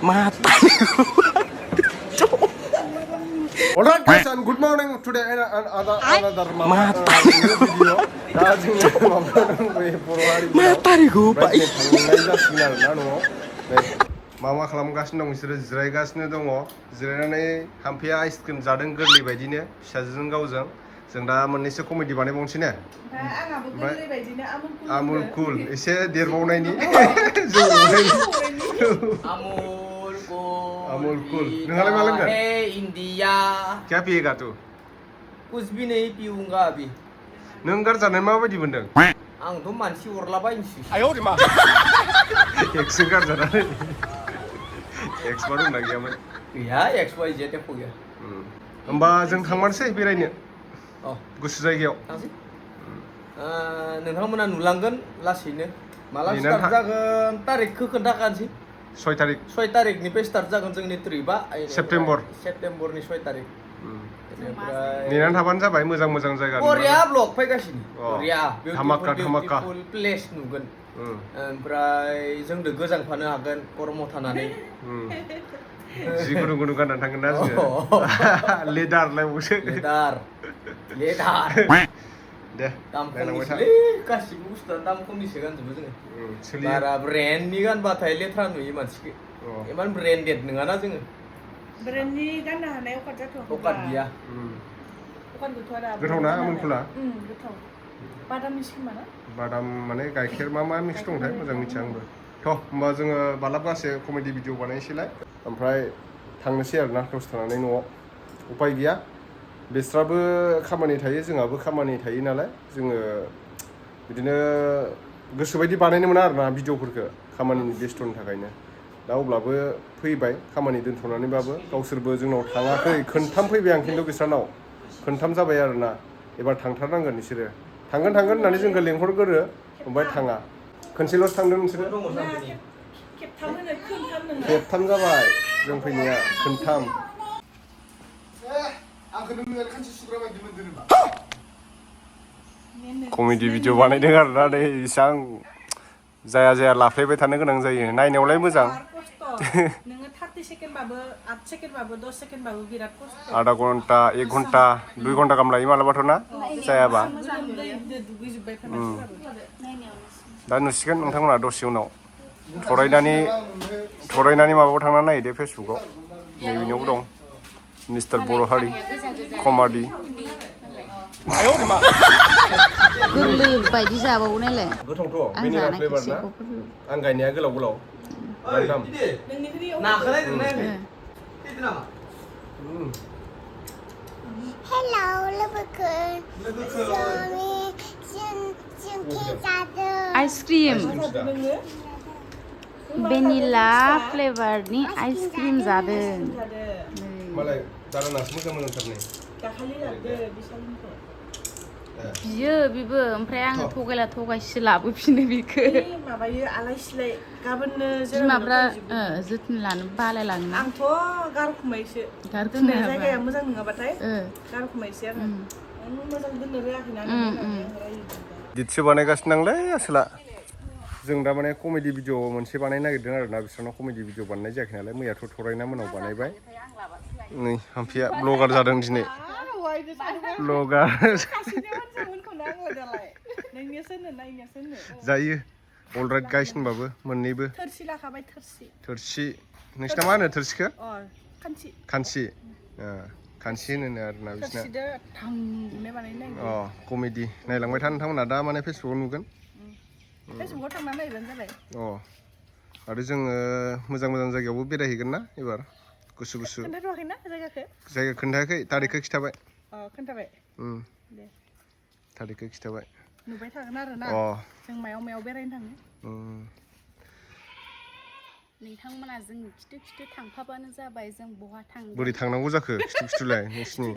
Alright guys, and good morning. Today another new video. दा जोङो माबायाव दंफैयो बर' हारिफोराव ओमफ्राय दिनै थांनाय जासिगोन आरोना न'आव मा खालामगासिनो दं बिसोरो जिरायगासिनो दङ जिरायनानै हाम्फेया आइसक्रिम जादों गोरलै बायदिनो फिसाजोजों गावजों जों दा मोननैसो कमेडि बानायबावनोसै ने आमुल कुल एसे देरबावनायनि जौ अमूल कूल नोंहालाय मा लोंगोन इंडिया क्या पिएगा तू कुछ भी नहीं पीऊंगा अभी नों गारजानाय माबायदि मोनदों आंथ' मानसि अरलाबायनोसै आयौ मा एक्सजों गारजानानै एक्सबा दंना गैयामोन गैया एक्स वाइ जेड एफ गैया होमबा जों थांमारनोसै बेरायनो गुसु जायगायाव थांसै नोंथांमोना नुलांगोन लासैनो माला स्टार्ट जागोन तारिखखौ खोन्थाखानोसै 6 तारिखनिफ्राय स्टार्ट जागोन जोंनि ट्रिपआ सेप्तेम्बरनि 6 तारिख नेनानै थाबानो जाबाय मोजां मोजां जायगा बरिया ब्लग फैगासिनो बरिया धामाका प्लेस नुगोन ओमफ्राय जोंदो गोजांफानो हागोन गरमाव थानानै जि गुदुं गुदुं गाननानै थांगोन ना जोङो लेदारलायबावसो लेदार दे दाम खमनिसोलै गासिबो बुस्थुआ दाम खमनिसो गानजोबो जोङो बारा ब्रेन्डनि गानबाथाय लेथ्रा नुयो मानसिखौ इमान ब्रेन्डेड नङाना जोङो ब्रेन्डनि गाननो हानाय अकाद जाथ'वाखै अकाद गैया अकाद गैथ'आ दा गोथाव ना आमुलकुला गोथाव बादाम मिक्स खोमा ना बादाम माने गाइखेर मा मिक्स दंथाय मोजां मिथिया आंबो होमबा जोङो मालाबासो कमेडि भिडिअ बानायनोसैलाय ओमफ्राय थांनोसै आरोना दसे थानानै न'आव उपाय गैया बिस्राबो खामानि थायो जोंहाबो खामानि थायो नालाय जोङो बिदिनो गोसोबायदि बानायनो मोना आरोना भिडिअफोरखौ खामानिनि बेस्थ'नि थाखायनो दा अब्लाबो फैबाय खामानि दोनथ'नानैबाबो गावसोरबो जोंनाव थाङाखै खोनथाम फैबाय आं खिन्थु बिस्रानाव खोनथाम जाबाय आरोना एबार थांथारनांगोन बिसोरो थांगोन होननानै जोंखौ लेंहरगोरो ओमफ्राय थाङा खनसेल'सो थांदों नोंसोरो खेबथाम जाबाय जों फैनाया खोनथाम कमेडि भिडिअ बानायदों आरोना नै इसां जाया लाफ्लेबाय थानो गोनां जायो नायनायावलाय मोजां नोङो 30 सेकेन्डबाबो 8 सेकेन्डबाबो 10 सेकेन्डबाबो बिराद खस्थ' आधा घन्टा 1 घन्टा 2 घन्टा गाहाम लायो मालाबाथ' ना जायाबा दा नुसिगोन नोंथांमोना दसे उनाव थरायनानै माबायाव थांनानै नायदो फेसबुकाव नैबेनियावबो दं मिस्टार बर' हारि कमेडि गोरलै बायदि जाबावो नालाय गोथावथ' भेनिला फ्लेभार ना आं गायनाया गोलाव दाम नाखौलाय नोंलाय हेलौ लोगोफोर जों जादों आइसक्रिम भेनिला फ्लेभारनि आइसक्रिम जादों मालाय दानानासो मोजांथारनै दाखालि लाबोदो बिशालनिखौ बियो बेबो ओमफ्राय आङो थगायसो लाबोफिनो बेखौ माबायो आलाय सिलाय गाबोननो बिमाफ्रा जोथोन लानो बालायलाङो आंथ' गारखुमायसो दोननाय जायगाया मोजां नङाबाथाय गारखुमायसो आङो मोजां दोननो रोङाखैना दिदसो बानायगासिनो आंलै आसोला जों दा माने कमेडि भिडिअ मोनसे बानायनो नागिरदों आरोना बिसोरनाव कमेडि भिडिअ बानायनाय जायाखै नालाय मैयाथ' थरायना मोनाव बानायबाय नै हाम्फेया ब्लगार जादों दिनै ब्लगार जायो अलराइट गाइस होनबाबो मोननैबो थोरसि नोंसिना मा होनो थोरसिखौ खानसि होनो आरोना बिसोरना कमेडि नायलांबाय था नोंथांमोना दा माने फेसबुकाव नुगोन आरो जोङो मोजां जायगायावबो बेरायहैगोन ना एबार गुसु जायगा खोन्थायाखै तारिखखौ खिथाबाय तारिखखौ खिथाबाय नुबाय थागोन आरोना जों मायाव बेरायनो थाङो नोंथांमोना जों खिथु थांफाबानो जाबाय जों बहा थांगोन बोरै थांनांगौ जाखो खिथुलाय नोंसिनि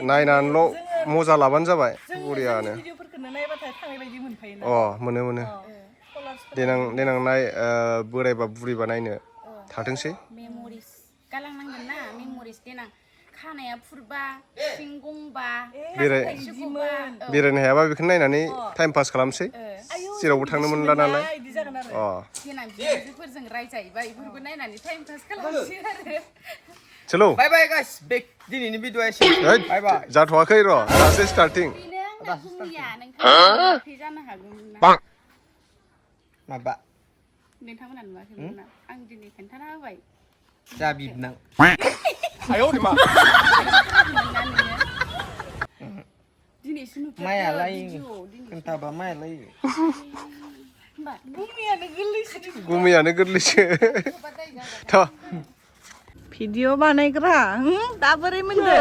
नायनानैल' मजा लाबानो जाबाय बरियानो मोनो देनां नाय बोरायबा बुरैबा नायनो थाथोंसै मेम'रिस गालांनांगोन ना मेम'रिस देनां खानाया फुरबा सिं गंबा बेरायनो हायाबा बेखौनो नायनानै टाइम पास खालामसै जेरावबो थांनो मोनला नालाय बिदि जागोन आरो अ देनां बिहामजोफोरजों रायजायोबा इफोरखौ नायनानै टाइम पास खालामसै आरो चलो बाय बाय गाइस बेक दिनैनि भिडिअ एसे बाय बाय जाथ'वाखै र' दासो स्टार्टिं बेनो आंना गुमिया नोंथाङा जानो हागौमोन ना माबा नोंथांमोना नुवाखैमोन ना आं दिनै खोन्थाना होबाय जा बिबनां आयौ मा दिनैसो नुफेरदों मायालाय भिडिअआव दिनै खोन्थाबा मायालाय गुमैयानो गोरलैसो थ' भिडिअ बानायग्रा दा बोरै मोनदो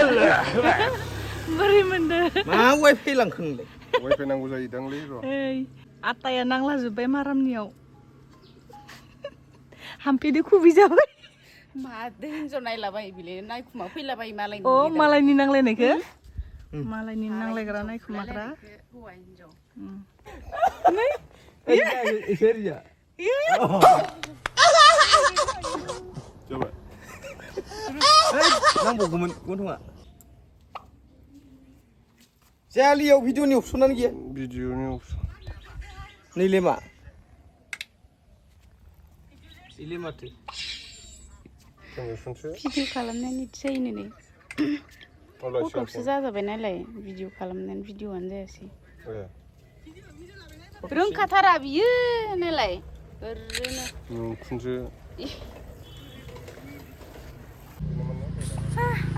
बोरै मोनदो मा वाइफाइ लांखो नोंलाय वाइफाइ नांगौ जायो दांलै र' ओइ आटाया नांलाजोब्बाय मारामनियाव हामफेदो खुबि जाबाय मादो हिन्जाव नायलाबायो बिलाय नायखुमा फैलाबायो मालायनि अ मालायनि नांलायनायखो मालायनि नांलायग्रा नायखुमाग्रा हौवा हिन्जाव जाबाय नांबावगौमोन गन्थङा जालियाव भिडिअनि अपसनानो गैया भिडिअनि अपसन नैले मा इले माथो भिडिअ खालामनायनि जायोनो नै फटकसो जाजाबाय नालाय भिडिअ खालामनानै भिडिअआनो जायासै रोंखाथारा बियो नालाय ओरैनो खुनजो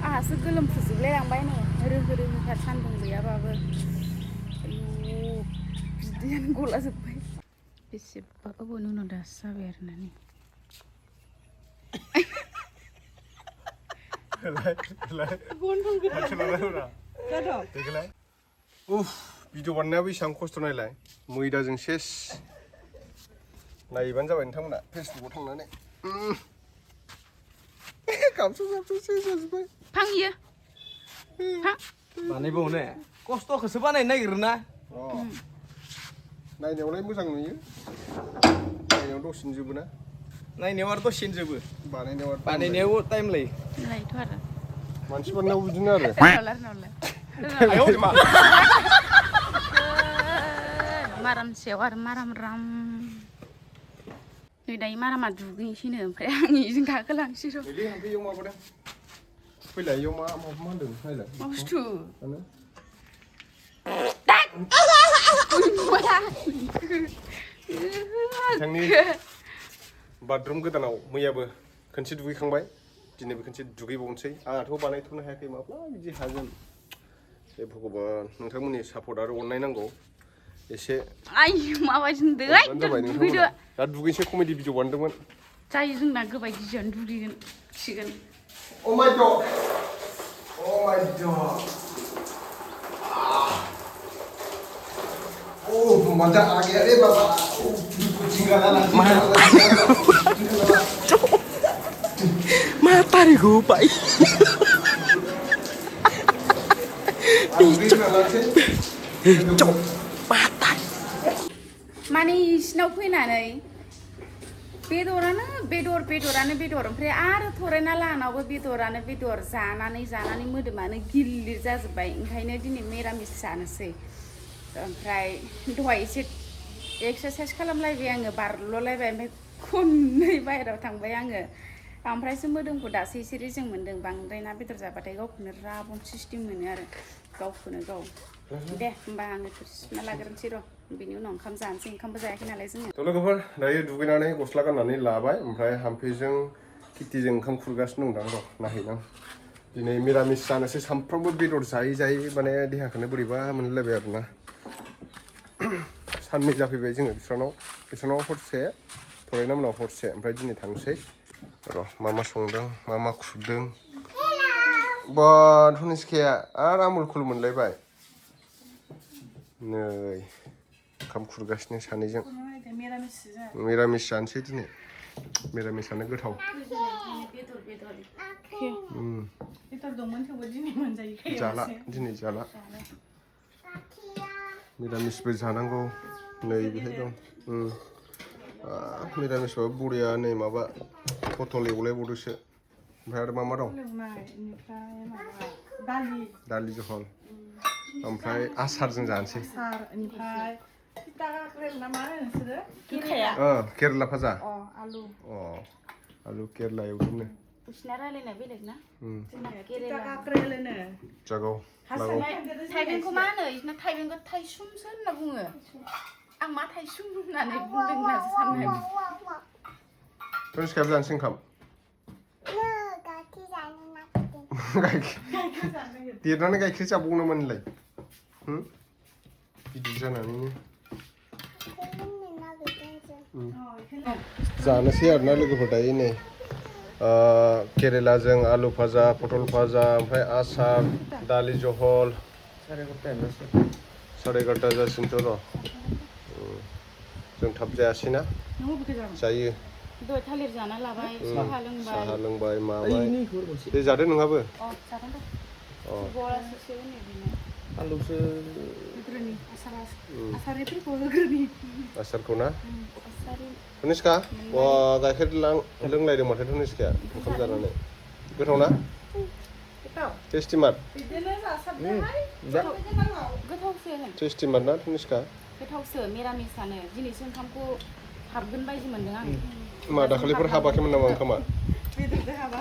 आहासो गोलोमफ्रुजोबलायलांबाय नै रोहो रोहोथार सान्दुं गैयाबाबो आयु बिदैयानो गलाजोब्बाय बेसेबा गोबावनि उनाव दासो जाबाय आरोना नै भिडिअ बानायनाया बेसेबां खस्थ' नायलाय मैदाजों सेस नायबानो जाबाय नोंथांमोना फेसबुकआव थांनानै गाबस' सेस जाजोब्बाय फांयो बानायबावनो खस्थ'खौसो बानायनो नागिरोना नायनायावलाय मोजां नुयो नायनायाव दसेनो जोबो ना नायनायाव आरो दसेनो जोबो बानायनायाव टाइम लायो लायोथ' आरो मानसिफोरनाव बिदिनो आरो माराम सायाव आरो माराम राम नै दायो मारामा दुगैनोसैनो ओमफ्राय आं इजों गाखोलांसै र' बेयाव माबादों फैलाय इयाव मा होनदों नायलाय मा बुस्थु बिथांनि बाथरुम गोदानाव मैयाबो खनसे दुगैखांबाय दिनैबो खनसे दुगैबावनोसै आंहाथ' बानायथ'नो हायाखै माब्ला बिदि हागोन हे भगबान नोंथांमोननि सापर्ट आरो अननाय नांगौ एसे आयु माबायदि नुदों जाबाय नोंथांमोना दा दुगैनोसै कमेडि भिडिअ बानायदोंमोन जायो जोंना गोबाय गिजियावनो दुगैगोन खिगोन Oh my god! Oh my god! Oh, manja आ गया रे बाबा! मा तारिखौ बाय माने इसिनाव फैनानै बेदरानो बेदर ओमफ्राय आरो थरायना लानावबो बेदरानो बेदर जानानै मोदोमानो गिलिर जाजोब्बाय ओंखायनो दिनै मिरामिस जानोसै ओमफ्राय दहाय एसे एक्सारसाइस खालामलायबाय आङो बारल'लायबाय ओमफ्राय खननै बाहेरायाव थांबाय आङो ओमफ्रायसो मोदोमखौ दासो एसे रेजें मोन्दों बांद्राय ना बेदर जाबाथाय गावखौनो राबन सिस्टेम मोनो आरो गावखौनो गाव दे होमबा आङो थोरसि सुना लाग्रोनोसै र' बिनि उनाव ओंखाम जानोसै ओंखामबो जायाखै नालाय जोङो थ' लोगोफोर दायो दुगैनानै गस्ला गाननानै लाबाय ओमफ्राय हाम्फेजों किटिजों ओंखाम खुरगासिनो दं र' नायहैनां दिनै मिरामिस जानोसै सामफ्रामबो बेदर जायै माने देहाखौनो बोरैबा मोनलायबाय आरोना साननै जाफैबाय जोङो बिस्रानाव हरसे थरायना मोनाव हरसे ओमफ्राय दिनै थांसै र' मा संदों मा खुरदों बा धनिसखाया आरो आमुलकुल मोनलायबाय नै ओंखाम खुरगासिनो सानैजों मिरामिस जानोसै दिनै मिरामिसानो गोथाव जाला दिनै जाला मिरामिसबो जानांगौ नै बेहाय दं मिरामिसबाबो बरिया नै माबा पटल एवलायबावदोसो ओमफ्राय आरो मा दं दालि जहल ओमफ्राय आसारजों जानोसै Kita kakrel na mana nasiru? Kikaya. Kerala भाजा Oh, alu. आलु केरेला एवदोंनो बिसिना रायलायनाय बेलेग ना जोंना Kita केरेला kakrel na. जागौ थाइबेंखौ मा होनो बिसिना थाइबेंखौ थाइसुमसो होनना बुङो आं मा थाइसुम होननानै बुंदों होननासो सानदों टनिस्कायाबो जानोसै ओंखाम गाइखेर जानो नागिरदों गाइखेर देरनानै गाइखेर जाबावो नामानलाय गिदिर जानानैनो लोंनो नागिरदों जों जानोसै आरोना लोगोफोर दायो नै केरेलाजों आलु भाजा पटल भाजा ओमफ्राय आसार दालि जहल 11:30 जासिनथ' र' जों थाब जायासैना जायो दहाय थालिर जाना लाबाय साहा लोंबाय माबाय दे जादो नोंहाबो जागोन दे गलासो होनो बेनो आलुसो Greni, asarnya greni. आसारखौ ना टनिस्का गाइखेर लोंलायदों माथो टनिस्काया ओंखाम जानानै गोथाव ना Kita. टेस्टि मार Bikinnya asapnya hai. गोथावसो टेस्टि मार ना टनिस्का गोथावसो मिरामिसानो दिनैसो ओंखामखौ हाबगोन बायदि मोनदों आं मा दाखालिफोर हाबाखैमोन नामा ओंखामा Betul hawa.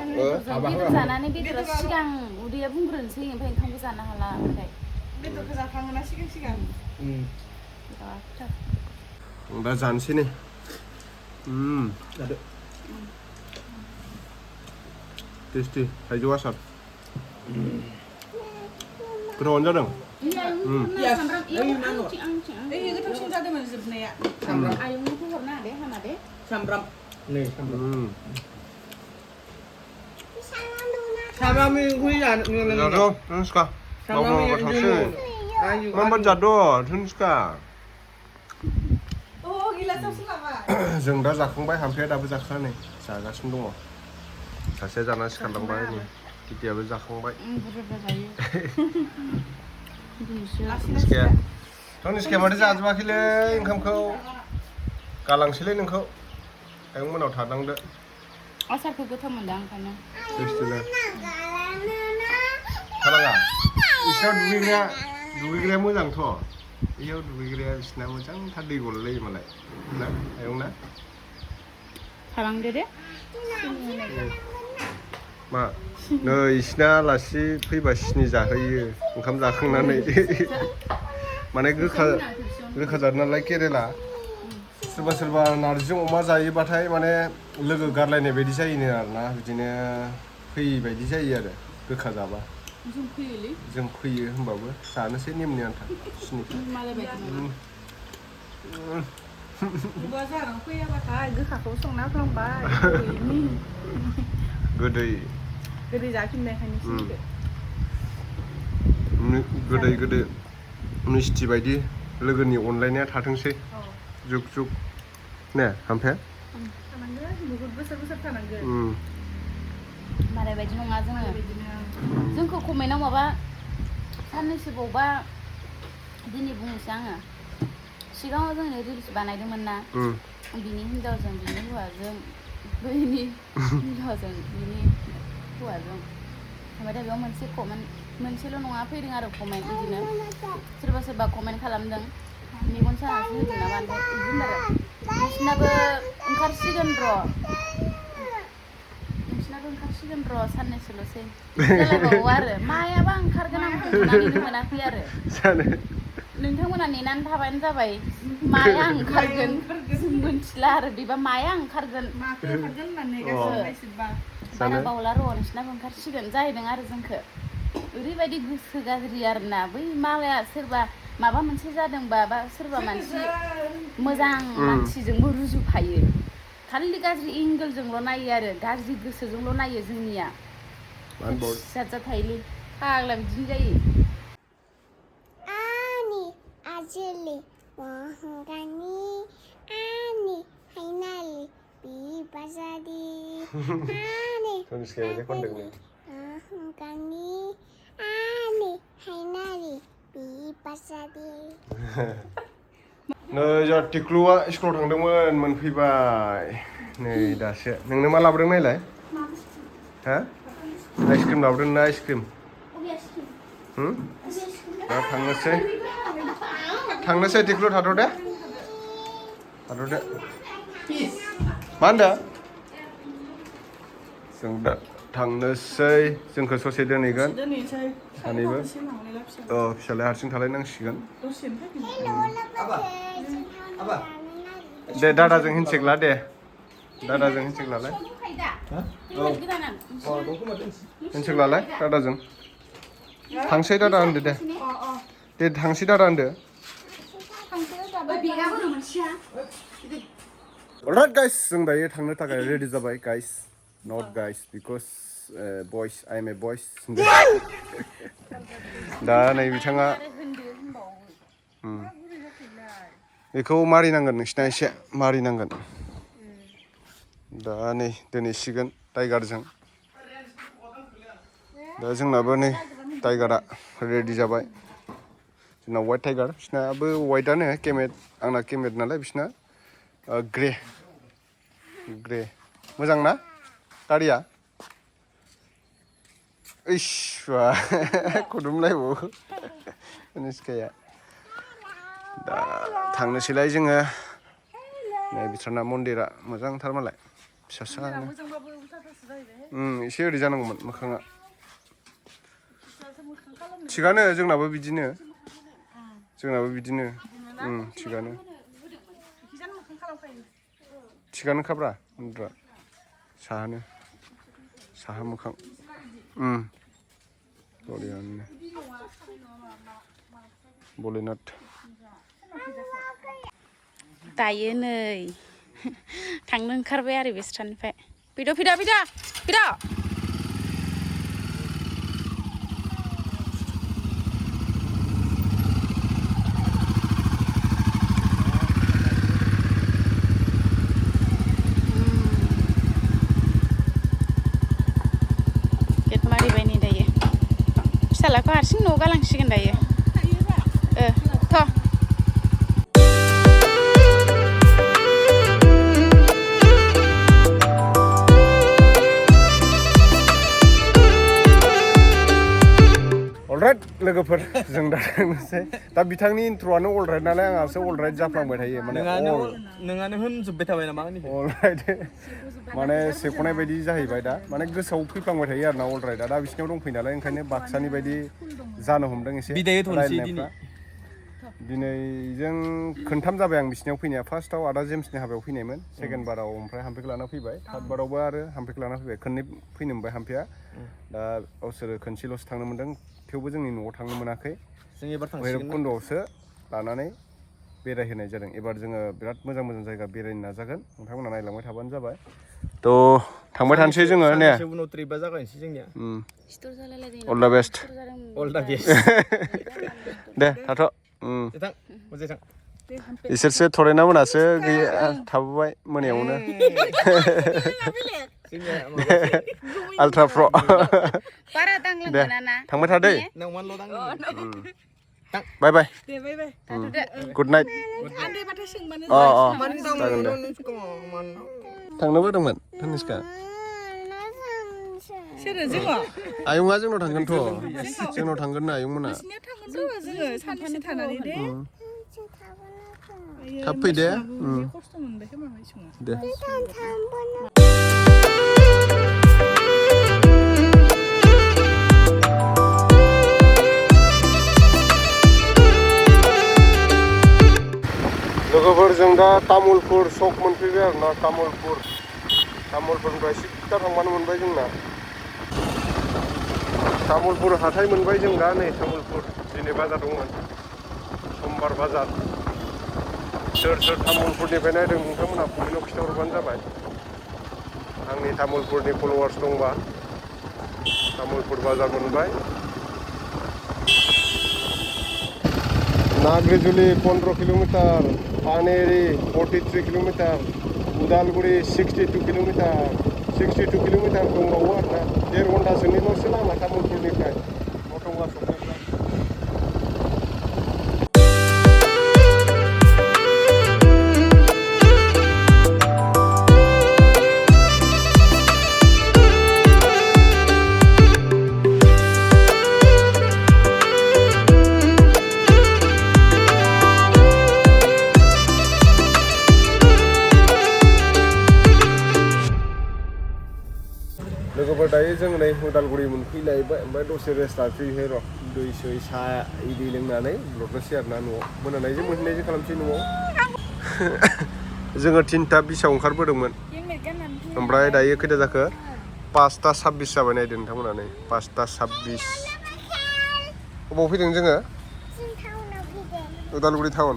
बेदर जानानै बेदरा सिगां उदैया बुंग्रोनोसै ओमफ्राय ओंखामखौ जानो हाला ओमफ्राय Betul kezakangan sigang. दा जानोसै नै टेस्टि थाइजौ आसार गोथावानो जादों Gothawसिन जादोंमोन जोबनाया आयंनिखौ हरना दे हाना दे सामब्राम नै Salam सामब्रामनि ओंख्रि जादो टनिस्का माबा गोथावसो माबा जादो टनिस्का Oh, gila selama. जों दा जाखांबाय हामफाया दाबो जाखाङा नै जागासिनो दङ सासेया जाना सिखारलांबाय नै गिदियाबो जाखांबाय बुरजा जायो टनिस्काया माथो जाजोबाखैलै ओंखामखौ गालांसैलै नोंखौ आयंमोनाव थालांदो आसारखौ गोथाव मोनदों ओंखायनो टेस्टिनो थालाङा बिसिनाव दुगैग्राया मोजांथ' बेयाव दुगैग्राया बिसिना मोजांथार दै गलायलायो मालाय ना आयं ना थालांदो दे मा नै इसिना आलासि फैबा सिनि जाहोयो ओंखाम जाखांनानै माने गोखा जादों नालाय केरेला सोरबा सोरबा नारजिजों अमा जायोबाथाय माने लोगो गारलायनाय बायदि जायोनो आरोना बिदिनो फैयि बायदि जायो आरो गोखा जाबा जों फैयो होमबाबो जानोसै नेमनि आन्था सिनिखौ Gua jarang fैयाबाथाय गोखाखौ संना होफ्लांबाय गोदै जाफिननायखायनो सिनिखौ गोदै मिस्टि बायदि लोगोनि अनलायनाया थाथोंसै जुग जुग ने हामफाया थानांगोन बहुत बोसोर थानांगोन मालाय बायदि नङा जोंखौ कमेन्टआव माबा साननैसो बावबा दिनै बुंनोसै आङो सिगाङाव जोंनो रिल्स बानायदोंमोन ना बिनि हिन्जावजों बिनि हौवाजों बैनि हिन्जावजों बिनि हौवाजों ओमफ्राय दा बेयाव मोनसे कमेन्ट मोनसेल' नङा फैदों आरो कमेन्ट बिदिनो सोरबा कमेन्ट खालामदों मेगन सानासो होदों नामा ओमफ्राय बिदिनो आरो नोंसिनाबो ओंखारसिगोन र' साननैसोल'सै जालायबावो आरो मायाबा ओंखारगोन आं हमनानैनो मोनाखै आरो नोंथांमोना नेनानै थाबानो जाबाय माया ओंखारगोन जों मिथिला आरो बेबा माया ओंखारगोन बारा बावला र' नोंसिनाबो ओंखारसिगोन जाहैदों आरो जोंखौ ओरैबायदि गोसो गाज्रि आरोना बै मालाया सोरबा माबा मोनसे जादोंबा बा सोरबा मानसि मोजां मानसिजोंबो रुजुफायो खालि गाज्रि एंगोलजोंल' नायो आरो गाज्रि गोसोजोंल' नायो जोंनिया जाथायोलै फाग्ला बिदिनो जायो Ani ajeli wahangani ani hainali bibasadi ani wahangani ani hainali bibasadi नै जोंहा टिक्लुआ स्कुलाव थांदोंमोन मोनफैबाय नै दासो नोंनो मा लाबोदों नायलाय हा आइसक्रिम लाबोदों ना आइसक्रिम दा थांनोसै थांनोसै टिक्लु थाथ' दे थाथ' दे मा होनदों जों दा थांनोसै जोंखौ ससे दोनहैगोन दोनहैनोसै सानैबो एसे लांलाय लाबोसै फिसालाया हारसिं थालायनांसिगोन दसेनो फैगोन दे दादाजों हेन्डसेक ला दे दादाजों हेन्डसेक लालाय हेन्डसेक लालाय दादाजों थांसै दादा होनदो दे दे थांसै दादा होनदो Alright guys जों दायो थांनो थाखाय रेडि जाबाय guys not guys because boys I am a boys दा नै बिथाङा बेखौ मारिनांगोन नोंसिना एसे मारिनांगोन दा नै दोनहैसिगोन टाइगारजों दा जोंनाबो नै टाइगारा रेडि जाबाय जोंना वाइट टाइगार बिसिनाबो वाइटआनो केमेट आंना केमेट नालाय बिसिना ग्रे मोजां ना गारिया इस खुदुमलायबावो निस्काया दा थांनोसैलाय जोङो नै बिथांना मन्दिरा मोजांथार मालाय फिसासानो एसे ओरै जानांगौमोन मोखाङा थिगानो जोंनाबो बिदिनो थिगानोखाब्रा मन्दिरा साहा मोखां बरियानो भलेनाथ दायो नै थांनो ओंखारबाय आरो बेस्रानिफ्राय फैद' गेट मारिबाय नै दायो फिसालाखौ हारसिं न'आव गालांसिगोन दायो थ' अलराइट लोगोफोर जों दा थांनोसै दा बिथांनि इन्ट्र'आनो अलराइट नालाय आंहासो अलराइट जाफ्लांबाय थायो माने नोंआनो होनजोब्बाय थाबाय नामा आंनिखौ अलराइट माने सेख'नाय बायदि जाहैबाय दा माने गोसोआव फैफ्लांबाय थायो आरोना अलराइटआ दा बिसिनाव दंफैयो नालाय ओंखायनो बाक्सानि बायदि जानो हमदों एसे रायलायनायफ्रा दिनै जों खोनथाम जाबाय आं बिसिनाव फैनाया फार्स्टआव आदा जेम्सनि हाबायाव फैनायमोन सेकेन्ड बाराव ओमफ्राय हाम्फेखौ लाना फैबाय थार्ड बारावबो आरो हाम्फेखौ लाना फैबाय खननै फैनो मोनबाय हाम्फेया दा गावसोरो खनसेल'सो थांनो मोनदों थेवबो जोंनि न'आव थांनो मोनाखै जों एबार भैरबकुन्द'आवसो लानानै बेरायहोनाय जादों एबार जोङो बिराद मोजां जायगा बेरायनो नाजागोन नोंथांमोना नायलांबाय थाबानो जाबाय थ' थांबाय थानोसै जोङो ने उनाव ट्रिपा जागायनोसै जोंनिया अल दा बेस्ट दे थाथ' इसोरसो थरेना मोनासो गैया थाबोबाय मोनायावनो आल्ट्रा प्र दे थांबाय थादै बाय बाय गुड नाइट जागोन दे थांनो बादोंमोन धनिष्का आयंआ जोंनाव थांगोनथ' जोंनाव थांगोन ना आयंमोना थाब फै दे दे लोगोफोर जों दा तामुलपुर सक मोनफैबाय आरोना तामुलपुरनिफ्राय सिद्दा थांबानो मोनबाय जोंना तामुलपुर हाथाय मोनबाय जों दा नै तामुलपुर दिनै बाजार दंमोन समबार बाजार सोर तामुलपुरनिफ्राय नायदों नोंथांमोनहा कमेन्टआव खिन्थाहरबानो जाबाय आंनि तामुलपुरनि फल'वार्स दंबा तामुलपुर बाजार मोनबाय नाग्रिजुलि 15 किल'मिटार पानेरि 43 किल'मिटार उदालगुरि 62 किल'मिटार दंबावो आरोना 1.5 घन्टासोनिल'सो लामा तामुलपुरनिफ्राय मटंला सौफैब्ला दायो जों नै उदालगुरि मोनफैलायबाय ओमफ्राय दसे रेस्ट लाफैयो र' दै सै सा इदि लोंनानै ब्लगनोसै आरो ना न'आव मोनानायजों मोनहैनायजों खालामसै न'आव जोङो 3:20 ओंखारबोदोंमोन ओमफ्राय दायो खैथा जाखो 5:26 जाबाय नायदो नोंथांमोना नै 5:26 अबाव फैदों जोङो उदालगुरि टाउन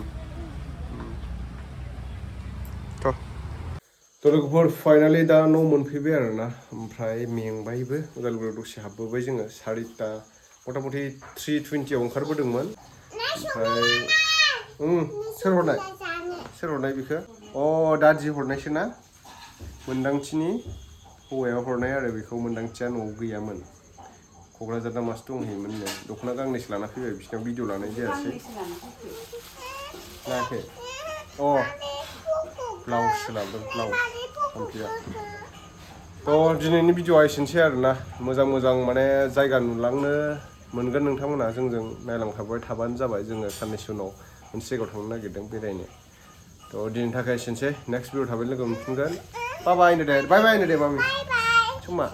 थ' लोगोफोर फाइनालि दा न' मोनफैबाय आरो ना ओमफ्राय मेंबायबो उदालगुरियाव दसे हाबबोबाय जोङो 4टा मथा मथि 3:20 आव ओंखारबोदोंमोन ओमफ्राय सोर हरनाय बेखौ दादि हरनायसो ना मोन्दांथिनि हौवाया हरनाय आरो बेखौ मोन्दांथिया न'आव गैयामोन क'क्राझार ना मासो दंहैयोमोननो दख'ना गांनैसो लाना फैबाय बिसिनाव भिडिअ लानाय जायासै नायाखै ब्लाउससो लाबोदों ब्लाउस थांखिया थ' दिनैनि भिडिअआ एसेनोसै आरोना मोजां माने जायगा नुलांनो मोनगोन नोंथांमोना जोंजों नायलांखाबाय थाबानो जाबाय जोङो साननैसो उनाव मोनसे जायगायाव थांनो नागिरदों बेरायनो थ' दिनैनि थाखाय एसेनोसै नेक्स्ट भिडिअ थाबै लोगो मोनफिनगोन बाय बाय होनो दे मामि सुमा